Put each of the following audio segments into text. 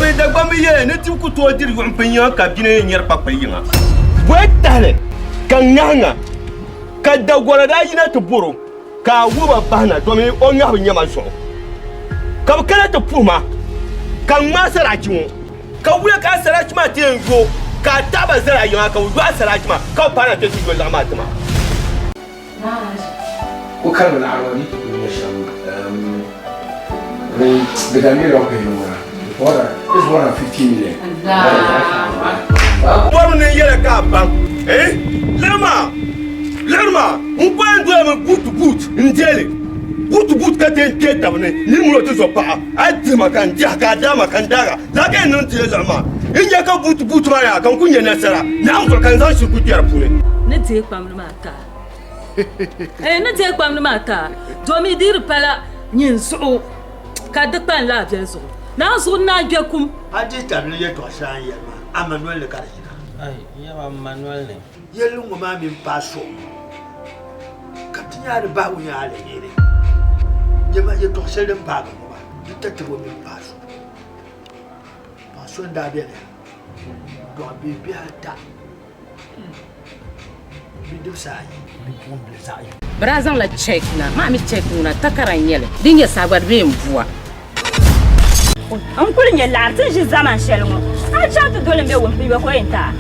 Domi Dagbamb yɛli ni ti ku tooi diri yuɣim pini yiŋa ka bia na yɛn nyɛri kpakpali yiŋa. Bɔyi tahili ka ŋahi ŋa ka Dagora daa yina ti bɔr o ka a wuhi ba bahi na domi o ŋahibu nyɛma zuɣu ka bɛ kana ti puhi ma ka n ŋmaai saraachi ŋɔ. Ka wula ka a saraachi maa ti yɛn yo ka a taɣi ba zali a yiŋa ka bɛ yo a saraachi maa ka bɛ paai na ti ti yo liɣiri maa ti ma? O karim laɣiri maa di yi ti kuli nyɛ shɛm, di ka million pihinu ŋuna, it's more than 50 million. Bɔrimi ni n yɛla ka a baŋ, eh, liɣiri maa, liɣiri maa, n kɔya n dolimi boot to boot n deei li, boot to boot ka ti yɛn kpe tab ni, niri mini o ti zo paɣa, a yi dihi ma ka n dihi a, ka a daai ma ka n daag a, lala ka yɛn niŋ ti liɣiri maa. N nya ka boot to boot maa yaa ka n ku nya nasara, Naawuni zuɣu ka n zaŋ shiri ku kpe di puuni. Ni deei kpamli maa taai. Ee, ni deei kpamli maa taai, domi di di pala nyin zuɣu ka di kpalim lala biɛli zuɣu. Naawuni zuɣu n-naan gbe kum. A dihi tabili yɛtɔɣ shɛli a ni yɛli maa, a ma noli ni ka di yina. Ai, n yaba m ma noli ni. Yɛlli ŋɔ maa mini paai so ka ti nya di bahigu nyɛ aliheri. Nyama yɛtɔɣ shɛli din paagi ŋɔ maa, di tatabo mini paai so. Paɣ so n-daa beni n-dɔɣi bihi bihi ata. Bidibisi ayi, bipuɣimbila zaɣ yini. Bɛ daa zaŋla check na, maa mi check ŋuna takara n-nyɛ li, din nyɛ saha gba di bee m-bua. N kuli nyɛ laɣiri ti ni ʒi ʒɛman shɛli ŋɔ. A chaŋ ti doli m be wumpiyi ba ko yɛn ti a,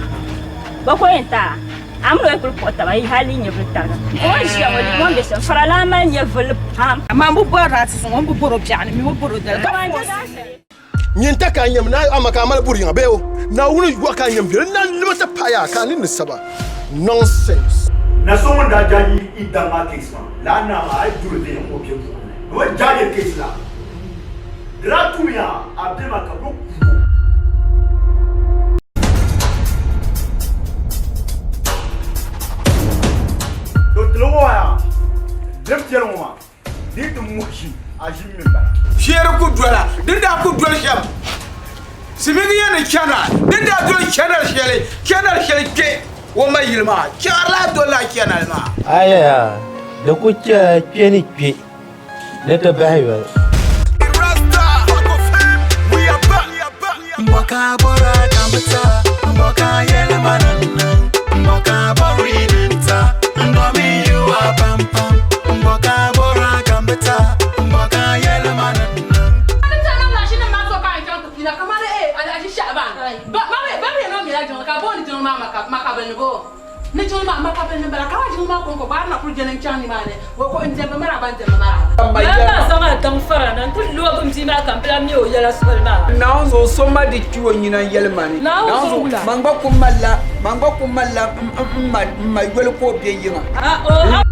ba ko yɛn ti a, a mini o yi kuli kpuɣi taba yi hali yi nyɛvili tariga. O ni ʒiya ŋɔ limɔŋ be shɛm, faralana mali nyɛvili pam. Amaa m bi bɔrila a ti suŋ o ni bi bɔr o biɛɣuni mi o bɔr o dali ka force. Nyin ta ka a nyam na ama ka a mali buri yiŋa bee o Naawuni yɔɣu ka a nyam viɛli na lima ti pahi a ka a nini ni saba. Nonsense. Na so ŋun daa jaaji i daŋ maa case maa, lala naa maa a yi duri viɛnyɛla ŋɔ bɛ buɣim ni. Bɛ bi jaaji case la. Di daa tumiya a bɛ maa ka bɛ ku o. To tili ŋɔ yaa, dim piɛli ŋɔ maa. Di yi ti muhi ʒim, a ʒim mi m-bala. Fiɛri ku dola din daa ku doli shɛm Simigi yɛn ni chana din daa doli channel shɛli channel shɛli kpe o ma yili maa chɛɣiri lahi doli lala channel maa. Ayaya, di ku chɛ kpe ni kpe ni ti bahi yoli. Ni jiŋli maa makabili ni bala ka maa jiŋli maa kɔŋko gbaari na kuli jɛli n-chaŋ nimaani o ko n-diɛmdi mara ban diɛmdi mara. Lala maa zaŋ a daŋ fara na nti loogi m bia maa ka m bi lahi mi o yɛla soli maa. Naawuni zuɣu so ma di kpi o nyina yɛli ma ni Naawuni zuɣu wula? Man gba ku malila man gba ku malila m ma yoli ka o be yiŋa. A o.